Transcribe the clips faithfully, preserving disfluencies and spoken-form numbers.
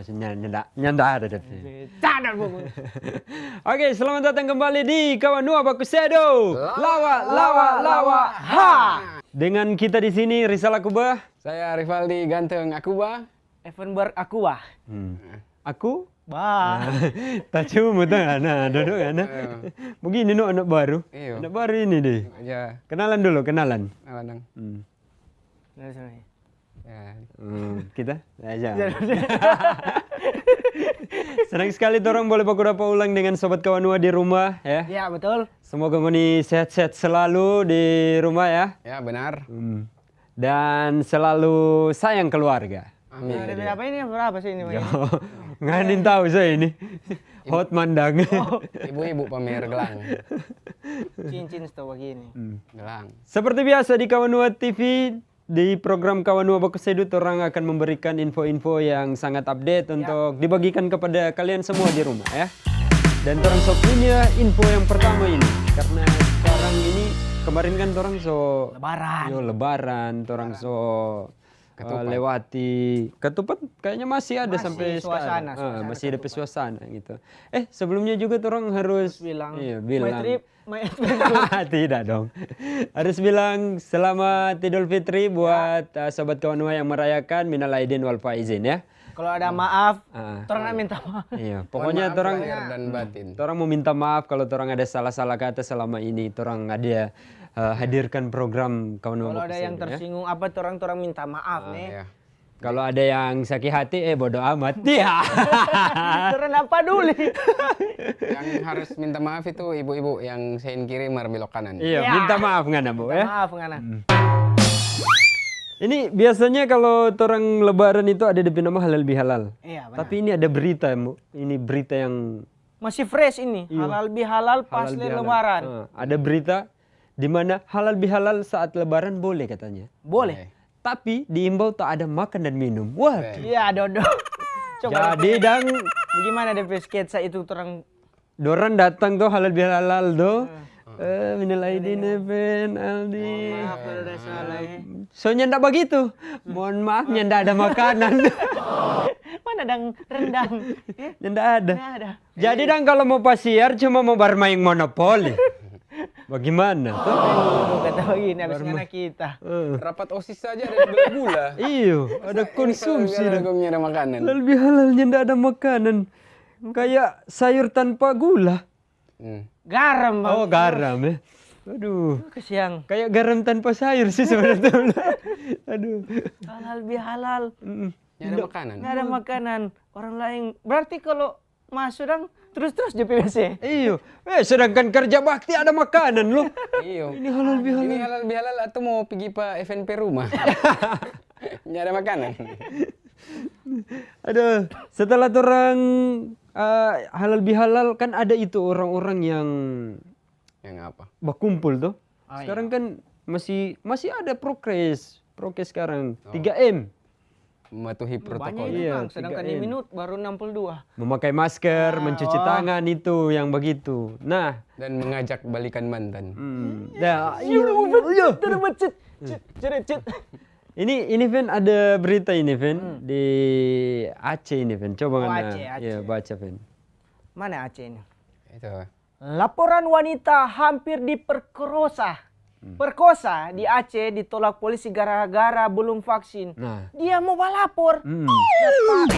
Nya-, nyanda, nyanda ada, Devi. Oke, selamat datang kembali di Kawanua Baku Sedu. Lawa, lawa, lawa, ha. Dengan kita di sini, Rizal Akuba. Saya Rivaldi Ganteng Akuba. Evenberg Akuba. Hmm. Aku? Bah. Tacu muta, nah, duduk, nah. Begini, no, anak baru. Iyo. Anak baru ini, deh. Ya. Kenalan dulu, kenalan. Kenalan, dong. Hmm. Nah, sini. Ya. Hmm, kita? Ya, aja. Senang sekali torang boleh baku dapa ulang dengan Sobat Kawanua di rumah, ya. Ya, betul. Semoga ngoni sehat-sehat selalu di rumah, ya. Ya, benar. Hmm. Dan selalu sayang keluarga. Amin. Nah, ada apa ini? Berapa sih ini? Yo, nggak ada yang tahu saya ini. Hot mandang. Oh. Ibu-ibu pamer gelang. Cincin setahu begini. Hmm. Gelang. Seperti biasa di Kawanua T V, di program Kawanua Baku Sedu, torang akan memberikan info-info yang sangat update untuk dibagikan kepada kalian semua di rumah, ya. Dan torang so punya info yang pertama ini, karena sekarang ini, kemarin kan torang so, lebaran. Yo, lebaran, torang so, eh, lewati ketupat, kayaknya masih ada sampai sekarang. Masih suasana, masih ada suasana ketupat. Suasana gitu. Eh, sebelumnya juga torang harus, harus bilang, iya, bilang. Maitri, Tidak dong. Harus bilang selamat Idul Fitri buat, eh, Sobat Kawanua yang merayakan, minal aidin wal faizin, ya. Kalau ada maaf, ah, torang minta maaf. Iya, pokoknya torang, mohon maaf lahir dan batin. Torang mau minta maaf kalau torang ada salah-salah kata selama ini torang ada, eh, hadirkan program Kawanua Baku Sedu, ya. Kalau ada yang tersinggung apa, torang, torang minta maaf, nih. Ah, iya. Kalau ada yang sakit hati, eh, bodo amat. Iya. Torang nda paduli. Yang harus minta maaf itu ibu-ibu yang sein kiri mar belok kanan. Iya, minta maaf ngana, Bu, ya. Minta maaf ngana. Hmm. Ini biasanya kalau torang lebaran itu ada depe nama halal bihalal. Iya, benar. Tapi ini ada berita, Bu. Ini berita yang masih fresh ini. Iya. Halal bihalal pas lebaran. Halal bihalal. Ah, ada berita di mana halal bihalal saat lebaran boleh katanya. Boleh. Boleh. Tapi diimbau tak ada makan dan minum. Wah. Iya, Dodo. Coba. Jadi, dang, bagaimana depe sketsa itu, torang? Dorang datang tu halal bihalal tu. Hmm. Eh, minal aidin, Evan, Aldi. Mohon maaf kalau ada salah, ya. So, nyanda bagitu. Mohon maaf, nyanda ada makanan. Mana dang rendang? Eh? Nyanda ada. Nyanda ada. Jadi, dang, kalau mau pasiar cuma mau barmaeng monopoli. Bagaimana? Aduh, kata begini, habis ngana kita. Eh. Rapat OSIS saja ada gula-gula. Iyo, ada konsumsi dang. Masa ini kalau nggak ada makanan? Lebih halalnya ndak ada makanan. Kayak sayur tanpa gula. Hmm. Garam, Bang. Oh, garam, ya. Aduh. Kasiang. Kayak garam tanpa sayur sih sebenarnya. Aduh. Halal bihalal. Mm-mm. Nggak ada makanan. Nggak ada makanan. Orang lain. Berarti kalau maso dang trus-trus jo pi WC. Iyo. Eh, sedangkan kerja bakti ada makanan, loh. Iyo. Ini halal bihalal. Ini halal bihalal atau mau pigi pa F N P rumah? Nggak ada makanan. Aduh, setelah torang, eh, halal bihalal, kan ada itu orang-orang yang yang apa? Bakumpul tuh. Ah, iya. Sekarang kan masih, masih ada prokes, prokes sekarang. Oh. Tiga M. Mematuhi protokol. Banyak itu, Bang. Iya, sedangkan di Minut baru enam puluh dua. Memakai masker, mencuci tangan itu yang begitu. Nah. Dan mengajak balikan mantan. Hmm. Ya, iya, iya, iya. Terbecut. Cit, cit, cit. Ini, ini, Ven, ada berita ini, Ven, di Aceh ini, Ven. Coba ngana, Aceh, Aceh. Ya, baca, Ven. Mana Aceh ini? Itu. Laporan wanita hampir diperkosa. Hmm. Perkosa di Aceh ditolak polisi gara-gara belum vaksin. Nah. Dia mau balapor. Hmm. Dapat,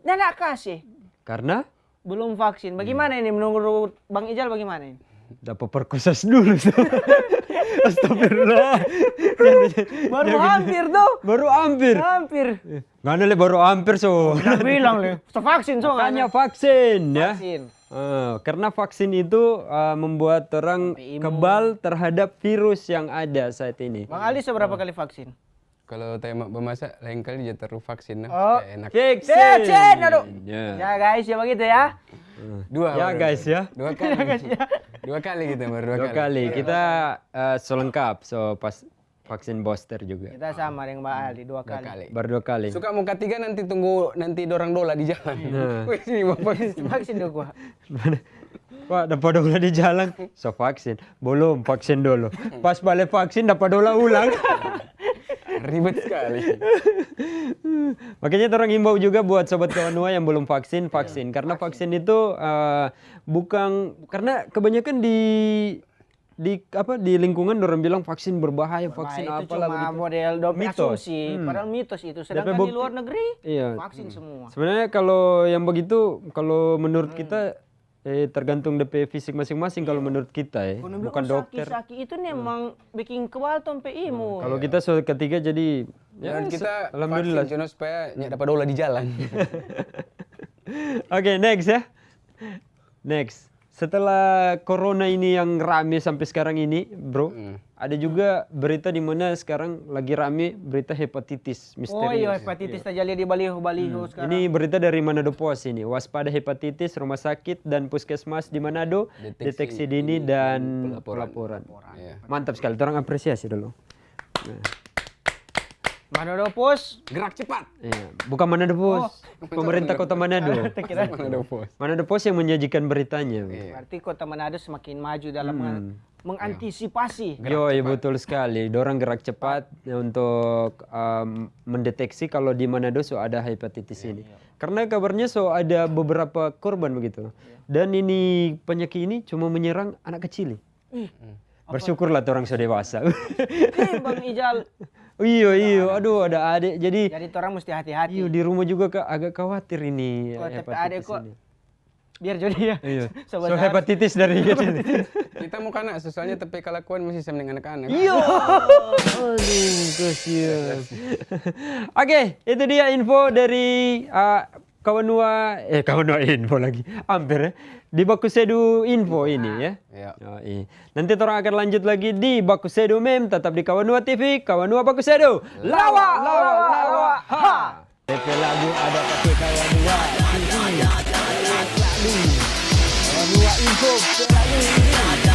nda kase. Karena? Belum vaksin. Bagaimana ini menurut Bang Ijal, bagaimana ini? Dapa perkosa dulu. Astagfirullah. Baru hampir tuh. Baru hampir. Hampir. Ngana le baru hampir, so. Udah bilang le, so vaksin, so. Makanya vaksin, ya. Vaksin. Eh, karena vaksin itu, eh, membuat orang kebal terhadap virus yang ada saat ini. Bang Ali seberapa kali vaksin? Kalau tema bamasa, lain kali ja terlalu vaksin, nah. Oh. Kayak enak. Vaksin. Vaksin, aduh. Ya. Ya, guys, ya begitu ya. Dua, ya, baru guys, ya. Dua kali. Ya, guys, ya. Dua kali kita, baru dua kali. Dua kali. Kita, eh, so lengkap, so pas vaksin booster juga. Kita sama deng Bang Ali, dua kali. Dua kali. Baru dua kali. Suka mo katiga nanti tunggu nanti dorang dola di jalan. Nah. Weh, sini Bapak. Vaksin dong gua. Mana? Wah, dapa dola di jalan. So vaksin. Belum, vaksin dulu. Pas bale vaksin, dapa dola ulang. Ribet sekali. Makanya orang imbau juga buat sobat Kawanua yang belum vaksin, vaksin. Karena vaksin itu eh, bukan karena kebanyakan di di apa di lingkungan orang bilang vaksin berbahaya, vaksin Nah, itu apalah cuma begitu. Model dope Mitos. Asumsi, Hmm. padahal mitos itu. Tapi Sedangkan di bukti- luar negeri Iya. vaksin semua. Sebenarnya kalau yang begitu, kalau menurut kita eh, tergantung depe fisik masing-masing kalau menurut kita ya, Ekonomi bukan oh, dokter. Saki-saki itu memang bikin kebal tong pe imun. Kalau kita so ketiga jadi ya, Dan kita alhamdulillah. Vaksin, Jono, supaya nggak dapat dola di jalan. Oke, next ya. Next. Setelah corona ini yang rame sampai sekarang ini, bro, ada juga berita di mana sekarang lagi rame berita hepatitis Oh iya, misterius. Hepatitis terjadi di baliho-baliho sekarang. Ini berita dari Manado Post ini. Waspada hepatitis, rumah sakit dan puskesmas di Manado, deteksi, dini dan pelaporan. Iya. Mantap sekali, orang apresiasi dulu. Manado Post. Gerak cepat. Iya, bukan Manado Post, pemerintah kota Manado. Manado Post. Manado Post yang menyajikan beritanya. Iya. Berarti kota Manado semakin maju dalam meng- mengantisipasi. Yo, iya betul sekali. Dorang gerak cepat untuk um, mendeteksi kalau di Manado so ada hepatitis ini. Karena kabarnya so ada beberapa korban begitu. Dan ini penyakit ini cuma menyerang anak kecil. Bersyukurlah orang so dewasa. Eh, Bang Ijal, Iyo, iyo. Aduh, ada adik. Jadi, jadi orang mesti hati-hati. iyo, di rumah juga ka- agak khawatir ini Kalau tapi hepatitis adik kok ini. Biar jadi ya. Iya. Sobat So Nas. Hepatitis dari kecil. Kita mau kanak, soalnya tapi kalakuan masih sama dengan anak-anak. Iya. Aduh, kasihan. Oke, itu dia info dari uh, Kawanua, eh Kawanua info lagi. Hampir ya. Di Bakusedu info ini ya. Iya. Oh, iya. Nanti orang akan lanjut lagi di Bakusedu Mem, tetap di Kawanua T V, Kawanua Bakusedu. Lawa, lawa, lawa, ha. Depe lagu ada pake Kawanua T V. Kawanua info, pake lagu ini.